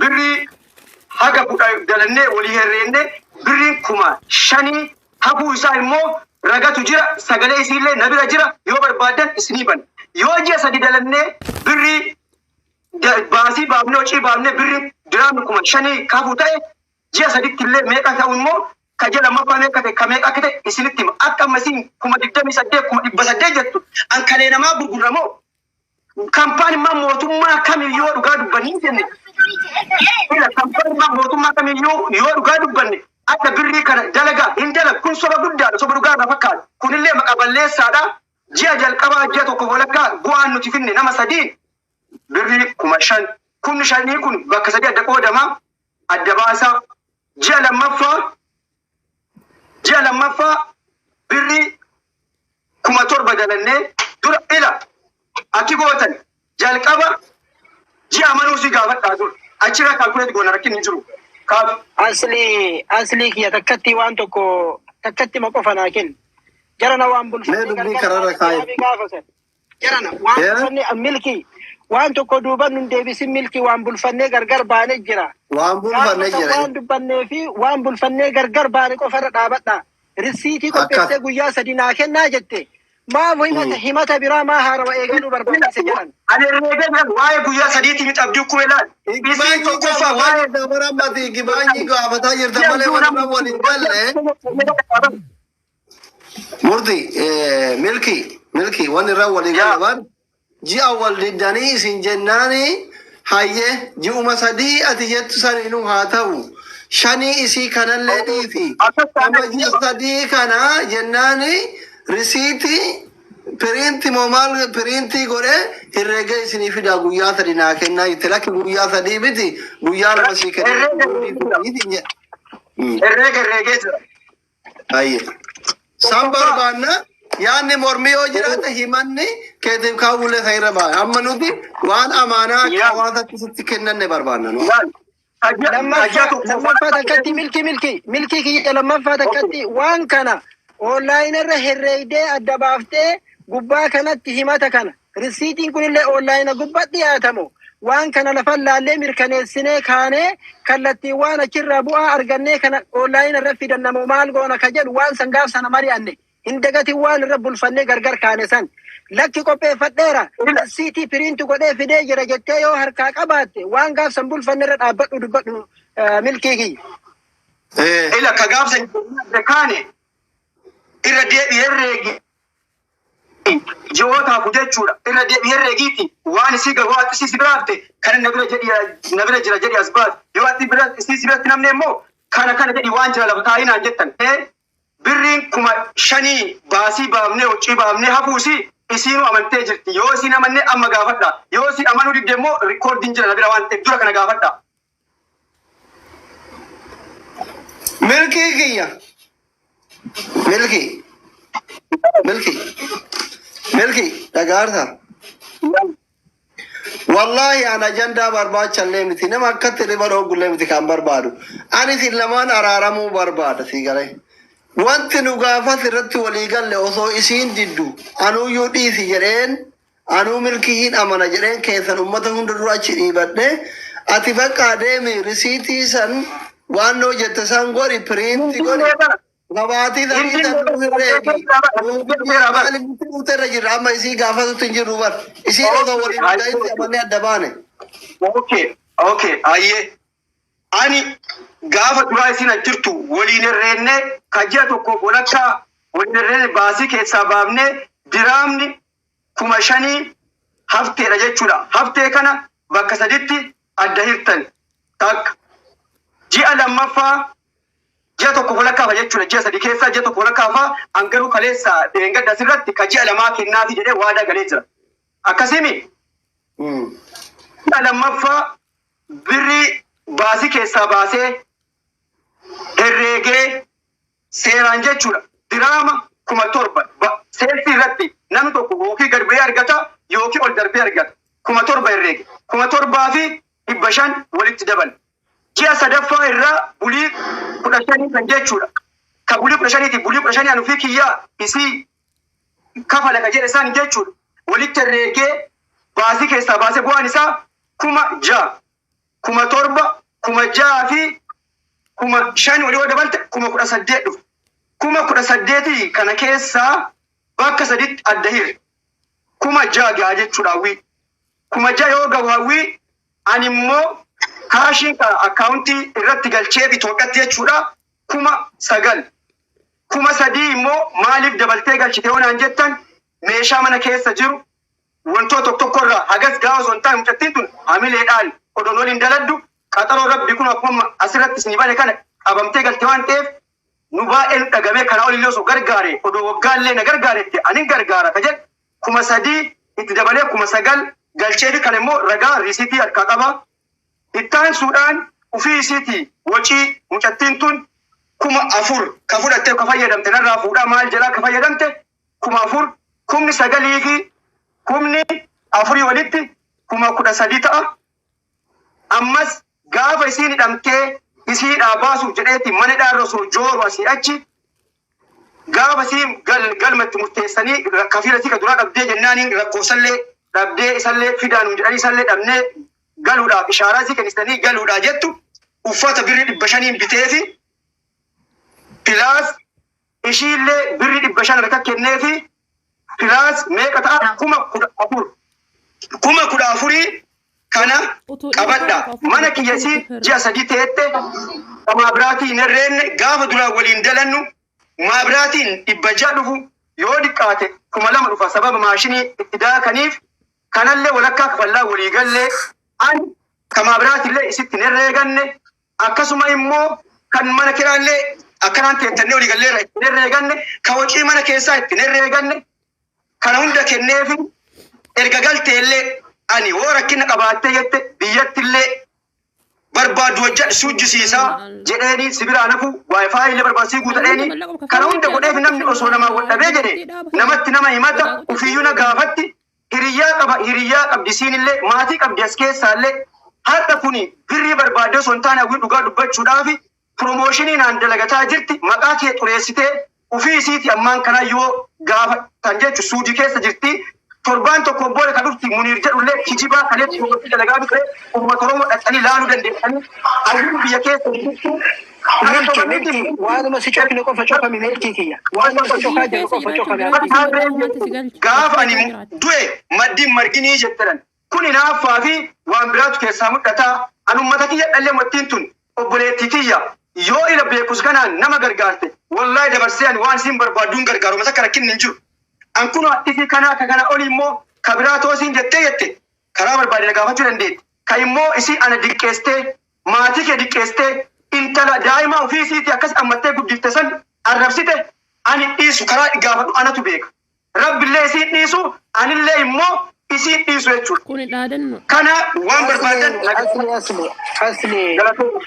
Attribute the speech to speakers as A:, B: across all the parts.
A: Birrii haga kudha dalannee walii herreenne birriin 5,000 hafuu isaa immoo ragatu jira, sagalee isiillee na bira jira, yoo barbaaddan isinii bana. Yoo ji'a 3 dalannee birrii baasii baafnee hocii baafnee birrii diraamni 5,000 hafu ta'e, ji'a 3tti illee meeqa ta'u immoo, ka ji'a lammaffaa meeqa ta'e, ka meeqa akka ta'e isinitti hima. Akka amma isin 28,800, 800,000 jettu an kalee namaa gurgurra moo? Kampaanimmaa mootummaa kamiyyuu yoo dhugaa dubbannee jenne, ila kampaanimmaa mootummaa kamiyyuu yoo dhugaa dubbanne akka birrii kana dalagaa hin dalagu. Kun soba guddaadha, soba dhugaa irraa fakkaata. Kunillee maqa balleessaadha. Ji'a jalqabaa ji'a tokko walakkaa bu'aan nuti finne nama sadiin birrii 5,000. Kumni shanii kun bakka sadii adda qoodama, adda baasaa. Ji'a lammaffaa birrii 7,000 dalannee dura. Ila akki gootan, jalqaba ji'a amanuu si gaafadhaa dur, achirraa calculate goona, rakkinni hin jiru. Kaaf.
B: Aslii kiyya, takkatti waan tokko takkatti ma qofa naa kenni. Jarana waan
C: Mee
B: bulfannee
C: dubbii
B: gargar
C: kararra
B: baane
C: kaa'i.
B: jiraame gaafa san. Jarana waan bulfanne milkii waan tokko duuba nun deebisin, milkii waan bulfannee gargar baane jira.
C: Waan
B: Gaafa
C: bulfanne
B: san
C: jira.
B: waan dubbannee fi waan bulfannee gargar baane qofarra dhaabadha. Risiitii qopheessee guyyaa 3 naa kennaa jette. Maaf himata biraa maa haarawa eegaluu barbaachise jedhan?
A: Ani herreegee jiran waa'ee guyyaa sadiitii miti, abdii kume laal. Isiin
C: Gibaanyii
A: tokkoffaa
C: gaafataa
A: waa'ee
C: jirta bara ammati, gibaanyii gaafataa jirta malee wanti waliin galle. Murti milki wanni irraa walii galle waan ji'a wal diddanii isin jennaani, hayyee ji'uma 3 ati jettu saninuu haa ta'u, shanii isii kanallee dhiisi, amma ji'a 3 kana jennaani risiitii print moo maal print godhe herreega isinii fidaa, guyyaa 3 naa kennaa jette. Lakki, guyyaa 3 miti, guyyaa 2 sii kennaa.
A: Herreega herreegee jira.
C: Hayyee. San barbaanna, yaadni mormii yoo jiraate himanni keetiif kaawwulee kan irra ba'a. Amma nuti waan amaanaa akka hawaasatti sitti kennanne barbaanna nu.
B: Lammaffaa takkatti, milkii kiyya, lammaffaa takkatti waan kana online irra herreeydee adda baaftee gubbaa kanatti himata kana risiitiin kunillee online gubbaa dhiyaatamu, waan kana lafan laallee mirkaneessinee kaanee kallattiin waan achirraa bu'aa argannee kana online irra fidannamu maal goona ka jedhu, waan san gaaf sana mari'anne hin dagatin, waan irra bulfannee gargar kaane san. Lakki, qopheeffadheera, risiitii print godhee fidee jira jettee yoo harkaa qabaatte, waan gaaf san bulfanne irra dhaabbadhu dubbadhu, milkii kiyya.
A: Ila ka gaafsa kaane irra deebi herreegi, ji'ootaaf jechuudha. Irra deebi herreegiiti waan isii garuu ati isii si bira hafte kana na bira jedhi, na bira jira jedhi as baatu. Yoo ati bira isii si biratti namne immoo kana kana jedhi, waan jira lafa taa'inaan jettan. Birriin 5,000 baasii baafnee huccii baafnee hafuusi isiinuu amantee jirti. Yoo isiin amanne amma gaafadha. Yoo isiin amanuu didde immoo recordiin jira na bira waan ta'eef dura kana gaafadha.
C: Milkii kiyya. Milkii. Milkii. Milkii dhagaarta. Wallaahi an ajandaa barbaachallee miti. Nama akkatti riba dhoogullee miti kan barbaadu. Ani isin lamaan araaramuu barbaada sii galee. Wanti nu gaafas irratti walii galle osoo isiin diddu anuyyuu dhiisi jedheen, anuu milkii hin amana jedheen, keessan ummata hunda dura achi dhiibadhe, ati bakka deemi, risiitii san waan noo jette san godhi, print godhi. Gabaatii sanii san nu herreegi. Maaliif nutti dhufte irra jirra, amma isii gaafatutti hin jirru bar. Isii osoo waliin hin ga'itti amannee adda baane.
A: Okay, ayyee. Ani gaafa duraa isin as jirtu waliin herreennee ka ji'a tokkoof walakkaa waliin herreenne baasii keessaa baafnee diraamni 5,000 hafteedha jechuudha. Haftee kana bakka saditti adda hirtan. Takka. Ji'a lammaffaa ji'a tokko walakkaafa jechuudha. Ji'a 3 keessaa ji'a tokko walakkaafa an garuu kaleessa dheengadda asirratti ka ji'a lamaa kennaafi jedhee waadaa galee jira. Akkasimi ji'a lammaffaa birrii baasii keessaa baasee herreegee seeraan jechuudha. Diraama 7,000 seelsii irratti namni tokko yookiin gad bu'ee argata yookiin ol darbee argata. 7,000 herreege. 7,500 walitti dabale. Ji'a sadaffaa irraa bulii 15 kan jechuudha. Ka bulii 15ti, bulii 15 anu fi kiyyaa isii kafala ka jedhe san jechuudha. Walitti herreegee baasii keessaa baasee bu'aan isaa 6,000. 7,000, 6,000 fi 5,000 walii yoo dabalte 18,000 dhufa. 18,000 kana keessaa bakka saditti adda hirre. 6,000 gahaa jechuudha Hawwii. 6,000 yoo gahu Hawwii, ani immoo kaashiin akkaawuntii irratti galchee Itoophiyaatti jechuudha 9,000. 3,000 immoo maaliif dabaltee galchite yoo naan jettan, meeshaa mana keessa jiru wantoota tokko tokko irraa hagas gahaa osoo hin taane, mucattiin tun hamileedhaan odoon waliin daladdu qaxaroo rabbi kun akkuma asirratti isinii bane kana qabamtee galte waan ta'eef, nu baay'ee nu dhagamee kana olillee osoo gargaare, odoo waggaallee na gargaaretti anin gargaara ka jedhu 3,000 itti dabalee 9,000 galchee fi kana immoo ragaa riisiitii harkaa qaba. Ittaansuudhaan ofii isiitii wacii mucattiin tun 4,000 ka fudhatte, ka fayyadamte narraa fuudhaa maal jedhaa ka fayyadamte 4,000, 9,000 fi 4,000 walitti 13,000 ta'a. Ammas gaafa isiin hidhamtee isiidhaa baasuuf jedheeti mana hidhaa osoo jooru asii achi, gaafa isiin galmatti murteessanii kafiila isii ka duraa dhabdee jennaaniin, rakkoofsallee dhabdee isallee fidaan jedhanii isallee dhabnee galuudhaaf ishaaraa isii kennisanii galuudhaa jettu, uffata birrii 500n biteefi, plus ishiillee birrii 500 harka kenneefi, plus meeqa ta'a? 14,000. 14,000 kana qabadha. Mana kiyyasii ji'a 3 teette maabiraatii hin herreenne. Gaafa duraan waliin dalannu maabiraatiin 600 dhufu, yoo diqqaate 2,000 dhufa sababa maashinii itti daakaniif. Kanallee walakkaa kafallaa walii gallee, ani ka maabiraatillee isitti hin herreeganne, akkasuma immoo kan mana kiraallee akkanaan teettannee walii galleerra itti hin herreeganne, ka wacii mana keessaa itti hin herreeganne. Kana hunda kenneefi erga galteellee ani hoo rakkina qabaattee jette biyyattillee barbaadu hojjedhu si hojjisiisaa jedheeni, si biraa nafu WiFi illee barbaadu si guutadheeni. Kana hunda godheef namni osoo namaa wal dhabee jedhe namatti nama himata, ofiiyyuu na gaafatti. Hiriyyaa qaba, hiriyyaa qabdi, siinillee maatii qabdi as keessaallee. Har'a kuni birrii barbaadde osoo hin taane, Hawwii dhugaa dubbachuudhaafi promotion naan dalagataa jirti. Maqaa kee xureessitee ofii isiiti ammaan kana yoo gaafatan jechu Suudii keessa jirti. Torbaan tokko booda kan dhufti Muniir jedhullee kijibaa kaleetti promotion dalagaa ture. Uummata Oromoo dhaqanii laaluu dandeessanii, Hawwiin biyya keessa jirtu.
B: Milki, milki, waanuma si cokne qofa cokami, milkii kiyya. Waanuma si cokaa jiru qofa cokami.
A: Gaafa ani du'e maddiin marginii jettan kun hinaaffaa fi waan biraatu keessaa mul'ata. Ani uummata kiyya dhallee mattiin tun obboleettii kiyya yoo ila beekus kanaan nama gargaarte, wallaahi dabarsee ani waan isin barbaadduun gargaaru mata rakkinni hin jiru. An kun ifi kana ka kana oli immoo ka biraa toosiin jettee jette karaa barbaade na gaafachuu dandeetti. Ka immoo isii ana diqqeestee, maatii kee diqqeestee, intala daa'ima ofii isiitii akkas ammattee guddifte san arrabsite, ani dhiisu karaa gaafadhu anatu beeka. Rabbillee isiin dhiisu, anillee immoo isiin dhiisu jechuudha.
D: Kuni dhaadannoo.
A: Kana waan barbaadan.
B: Asli, asli, asli,
A: Galatoo.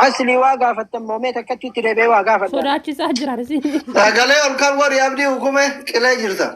B: Asli, waa gaafattan moomee takkatti itti deebi'ee waa gaafadha.
D: Sodaachisaa jira isin.
C: Sagalee ol kan godhi, Abdii hukume qilee jirta.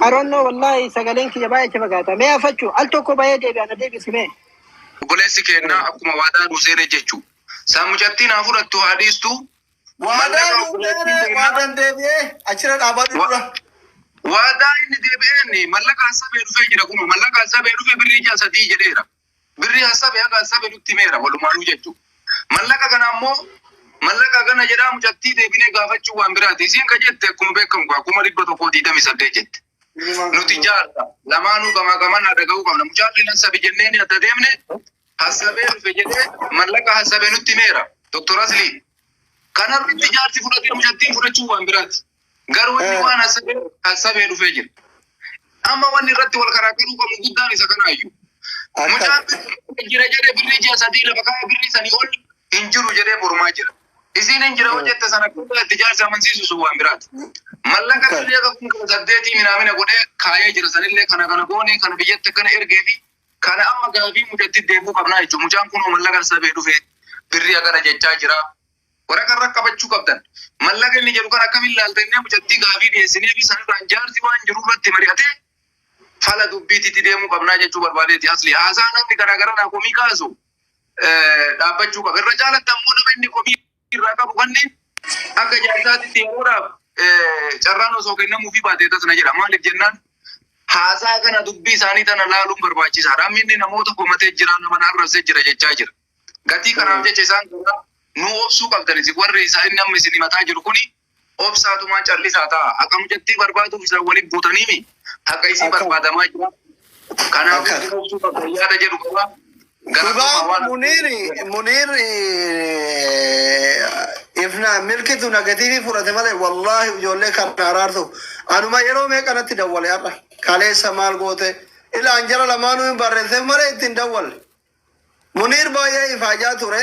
B: Aroonnoo wallaahi sagaleen kiyya baay'ee achi fagaata. Mee afachuu al tokko bahee deebi'a, na deebisi mee.
E: Obboleessi keenna akkuma waadaa nu seene jechuu. Saa mucattiin haa fudhattu haa dhiistu.
C: Waadaa nu seene, waadaan deebi'ee achirra dhaabadhu dura.
E: Waadaa inni deebi'een mallaqa hassabee dhufee jira kun, mallaqa hassabee dhufe birrii 3,000 jedheera. Birrii hassabee haga hassabee nutti himeera walumaanuu jechuudha. Mallaqa kana ammoo mallaqa kana jedhaa mucattii deebinee gaafachuu waan biraati. Isiin ka jette akkuma beekamu 128,000 jette. Nuti jaarsa lamaanuu gamaa gamanaa dhaga'uu qabna. Mucaallee hassabe jenneen adda deemne, hassabee dhufe jedhee mallaqa hassabee nutti himeera. Doktor Aslii. Kanarratti jaarsi fudhatee mucattiin fudhachuu waan biraati. Garuu inni waan hassabee hassabee dhufee jira. Amma wanni irratti wal karaakaruu qabnu guddaan isa kanaayyuu. Mucaan jira jedhee birrii ji'a 3 lafa kaa'ee birrii sanii ol hin jiru jedhee mormaa jira. Isiin hin jira hojjette sana guddaa itti jaarsi amansiisu sun waan biraati. Mallaqa birrii akka 18,000 minaamina godhee kaayee jira sanillee kana kana goonee kana biyyatti akkana ergee fi kana amma gaafii mucatti deebuu qabnaa jechuudha. Mucaan kun mallaqa hassabee dhufe birrii akkana jechaa jira. Waraqaa irra qabachuu qabdan. Mallaqa inni jedhu kan akkamiin ilaalta innee mucattii gaafii dhiyeessinee fi sanirraan jaarsi waan jiru irratti mari'atee fala dubbiititti deemuu qabnaa jechuu barbaadeeti asli. Haasaa namni garaagaraa komii kaasu dhaabbachuu qaba. Irra caalatti ammoo nama inni komii irraa qabu kanneen akka jaarsaatitti yeroodhaaf carraan osoo kennamuufii baatee tasna jedha. Maaliif jennaan, Haasaa kana dubbii isaanii tana laaluun barbaachisaadha. Amma inni namoota komatee jira, nama na arrabsee jira jechaa jira. Gatii kanaaf jecha isaan kana nu obsuu qabdan isin warri isaa inni amma isin himataa jiru kuni obsaatumaan callisaa ta'a. Akka mucattii barbaaduuf isaan waliin buutaniimi haqa isii barbaadamaa jira. Kanaaf isin obsuu qabdan yaada jedhu qaba.
C: Dhugaa Muniir Muniir ifna milkitu negatiivii fudhate malee wallaahi ijoollee kan araartu anuma yeroo meeqanatti dawwale har'a kaleessa maal goote ilaan jara lamaanuu hin barreesseef malee ittiin dawwale. Muniir baay'ee ifaajaa ture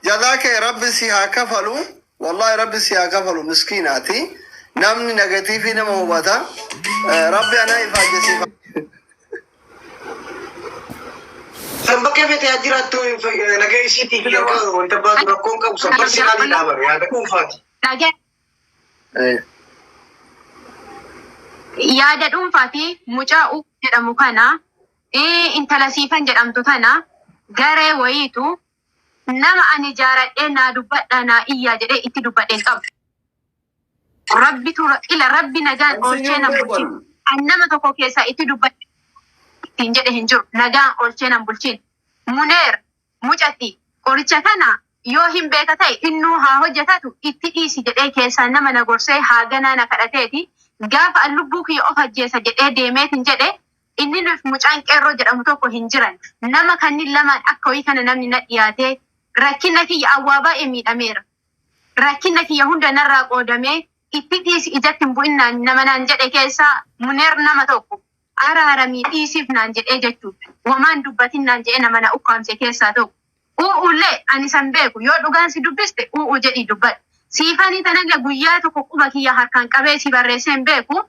C: jazaa kee rabbi si haa kafalu wallaahi rabbi si haa kafalu miskiinaati namni negatiivii nama hubata rabbi anaa ifaajjesiif.
A: San bakka feete haa jiraattu nagaa isiitii fi akka wanta baatu rakkoon qabu san barsiisaa dhaabame yaada dhuunfaati.
D: Dhagee yaada dhuunfaa fi mucaa U jedhamu kana intala siifan jedhamtu tana garee wayiitu nama ani jaaradhee naa dubbadha naa iyyaa jedhee itti dubbadheen qabu. Rabbitu ila rabbi nagaan oolchee nan bulchin. An nama tokko keessaa itti dubbadhe ittiin jedhe hin jiru. Nagaan oolchee nan bulchin. Muneer mucatti qoricha kana yoo hin beeka ta'e innuu haa hojjetatu itti dhiisi jedhee keessaa nama na gorsee haa ganaa na kadhateeti. Gaafa an lubbuu kiyya of ajjeesa jedhee deemeetin jedhe inni nuuf mucaan qeerroo jedhamu tokko hin jiran. Nama kannin lamaan akka wayii kana namni na dhiyaatee rakkina kiyya awwaa baay'ee miidhameera. Rakkina kiyya hunda narraa qoodamee itti dhiisi ijatti hin bu'innaan nama naan jedhe keessaa Muneer nama tokko araaramii dhiisiif naan jedhee jechuudha. Wamaan dubbatin naan jedhee nama na ukkaamse keessaa tokko. U'ullee ani san beeku yoo dhugaan si dubbiste u'u jedhii dubbadhu. Siifanii tanallee guyyaa tokko quba kiyya harkaan qabee si barreessee hin beeku.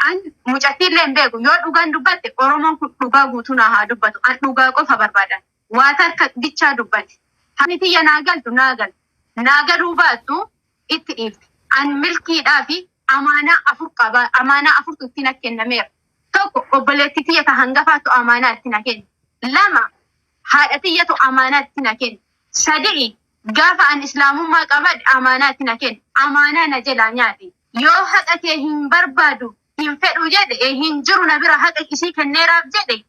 D: An mucattiillee hin beeku yoo dhugaan dubbatte Oromoon kun dhugaa guutuu naa haa dubbatu. An dhugaa qofa barbaadan. Waa takka bichaa dubbate. Hani tiyya naa galtu naa galtu. Naa galuu baattu itti dhiifte. An milkiidhaa fi amaanaa afur qaba. Amaanaa afurtu itti na kennameera. Tokko obboleettii tiyya ta hangafaatu amaanaa itti na kenne. Lama haadha tiyyatu amaanaa itti na kenne. Sadi'i gaafa an islaamummaa qabadhe amaanaa itti na kenne. Amaanaa na jalaa nyaate. Yoo haqa kee hin barbaadu hin fedhu jedhe hin jiru na bira haqa isii kenneeraaf jedhe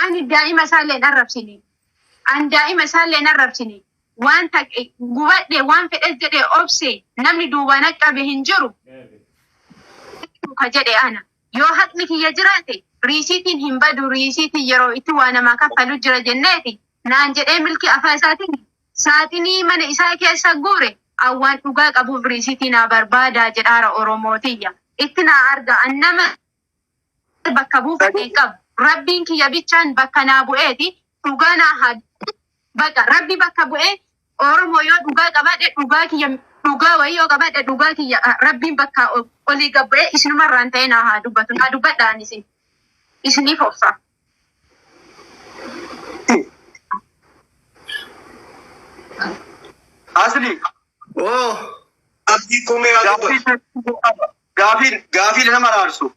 D: ani daa'ima isaallee hin arrabsine. An daa'ima isaallee hin arrabsine. Waan gubadhe waan fedhes jedhe obse namni duubaan qabe hin jiru. Ka jedhe ana. Yoo haqni kiyya jiraate riisiitiin hin badu riisiitiin yeroo itti waa namaa kaffalu jira jenneeti naan jedhee milkii afaan isaatiin saaxinii mana isaa keessa guure awwaan dhugaa qabuuf riisiitii naa barbaadaa jedhaara Oromootiyya. Itti naa arga an nama bakka buufate hin qabu. Rabbiin kiyya bichaan bakka naa bu'eeti dhugaa naa haa baqa rabbi bakka bu'ee Oromoo yoo dhugaa qabaadhe dhugaa kiyya dhugaa wayii yoo qabaadhe dhugaa kiyya rabbiin bakka olii gad bu'ee isinumarraan ta'ee naa haa dubbatu naa dubbadha ani isin isiniif obsa.
A: Asli
C: Oh.
A: Abdii kumee gaafii gaafii nama raarsu.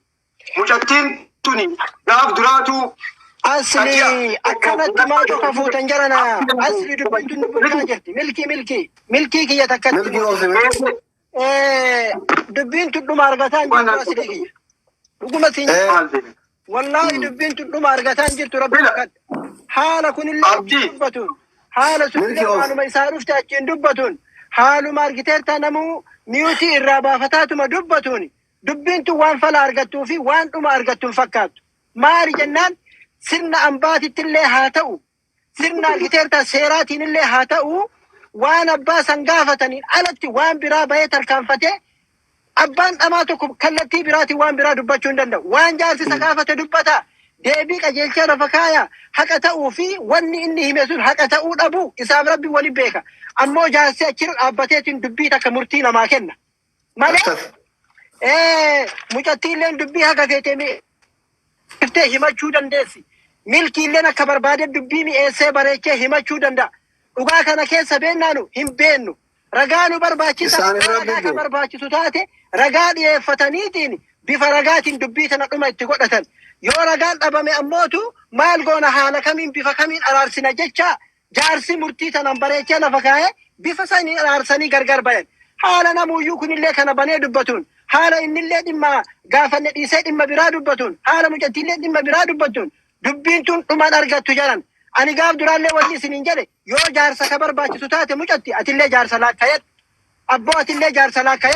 A: Mucattiin tuni gaaf duraatu
B: Asli akkanatti maal tokko fuutan jarana. Asli dubbiin tun dubbachaa jirti. Milkii milkii milkii kiyya takkatti.
C: Milkii oofse.
B: Dubbiin tun dhuma argataa hin jirtu asli kiyya. Dhuguma siin wallaahi dubbiin tun dhuma argataa hin jirtu rabbi kakadha. Haala kunillee achiin dubbatuun haala sunillee haaluma isaa dhufte achiin dubbatuun haaluma argiteerta namuu miyuutii irraa baafataatuma dubbatuun dubbiin tun waan fala argattuu fi waan dhuma argattu hin fakkaattu. Maali jennaan sirna ambaatittillee haa ta'u sirna argiteerta seeraatiinillee haa ta'u waan abbaa san gaafataniin alatti waan biraa bahee tarkaanfatee abbaan dhamaa tokko kallattii biraatiin waan biraa dubbachuu hin danda'u. Waan jaarsi isa gaafate dubbata. Deebii qajeelchaa lafa kaaya. Haqa ta'uu fi wanni inni hime sun haqa ta'uu dhabu isaaf rabbi wali beeka. Ammoo jaarsi achirra dhaabbateetiin dubbii takka murtii namaa kenna. Malee mucattiilleen dubbii haga feetee mi'eefftee himachuu dandeessi. Milkiilleen akka barbaade dubbii mi'eessee bareechee himachuu danda'a. Dhugaa kana keessa beennaanu hin beennu. Ragaa nu barbaachisa.
C: Isaan irra
B: Ragaa ka
C: bubbu.
B: barbaachisu taate ragaa dhiyeeffataniitiin bifa ragaatiin dubbii tana dhuma itti godhatan. Yoo ragaan dhabame ammootu maal goona haala kamiin bifa kamiin araarsina jecha jaarsi murtii tanaan bareechee lafa kaa'ee bifa saniin araarsanii gargar bayan. Haala namuyyuu kunillee kana banee dubbatuun Haala innillee dhimma gaafanne dhiisee dhimma biraa dubbatuun, haala mucattiillee dhimma biraa dubbatuun dubbiin tun dhumaan argattu jedhan. Ani gaaf duraallee wanni isiniin jedhe, yoo jaarsa ka barbaachisu taate mucatti atillee jaarsa laakkayadhu. Abboo, atillee jaarsa laakkayadhu.